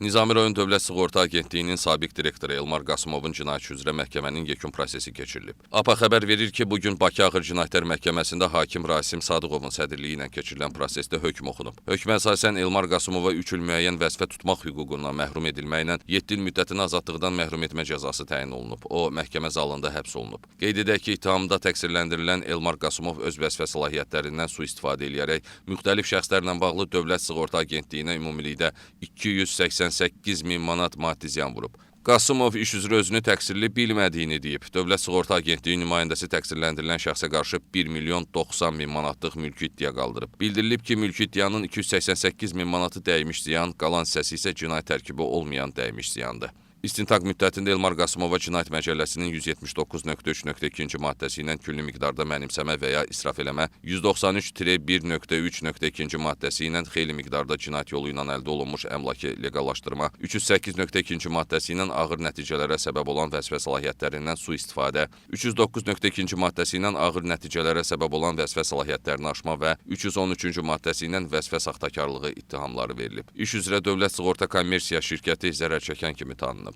Nizami rayon Dövlət Sığorta Agentliyinin sabiq direktoru Elmar Qasımovun cinayət işi üzrə məhkəmənin yekun prosesi keçirilib. APA xəbər verir ki, bu gün Bakı Ağır Cinayətlər Məhkəməsində hakim Rasim Sadıqovun sədrliyi ilə keçirilən prosesdə hökm oxunub. Hökmə əsasən Elmar Qasımova 3 il müəyyən vəzifə tutmaq hüququndan məhrum edilməklə 7 il müddətinə azadlıqdan məhrum etmə cəzası təyin olunub. O, məhkəmə zalında həbs olunub. Qeyd edək ki, ittihamda təqsirləndirilən Elmar Qasımov öz vəzifə səlahiyyətlərindən sui-istifadə eləyərək müxtəlif şəxslərlə bağlı Dövlət Sığorta Agentliyinə ümumilikdə 288 min manat maddi ziyan vurub. Qasımov iş üzrə özünü təqsirli bilmədiyini deyib. Dövlət Sığorta Agentliyi nümayəndəsi təqsirləndirilən şəxsə qarşı 1 milyon 90 min manatlıq mülki iddia qaldırıb. Bildirilib ki, mülki iddianın 288 min manatı dəymiş ziyan, qalan hissəsi isə cinayət tərkibi olmayan dəymiş ziyandır. İstintaq müddətində Elmar Qasımova Cinayət Məcəlləsinin 179.3.2-ci maddəsi ilə külli miqdarda mənimsəmə və ya israf eləmə, 193-1.3.2-ci maddəsi ilə xeyli miqdarda cinayət yolu ilə əldə olunmuş əmlakı leqallaşdırma, 308.2-ci maddəsi ilə ağır nəticələrə səbəb olan vəzifə səlahiyyətlərindən sui-istifadə, 309.2-ci maddəsi ilə ağır nəticələrə səbəb olan vəzifə səlahiyyətlərini aşma və 313-cü maddəsi ilə vəzifə saxtakarlığı ittihamları verilib. İş üzrə Dövlət Sığorta Kommersiya Şirkəti zərər çəkən kimi tanınıb.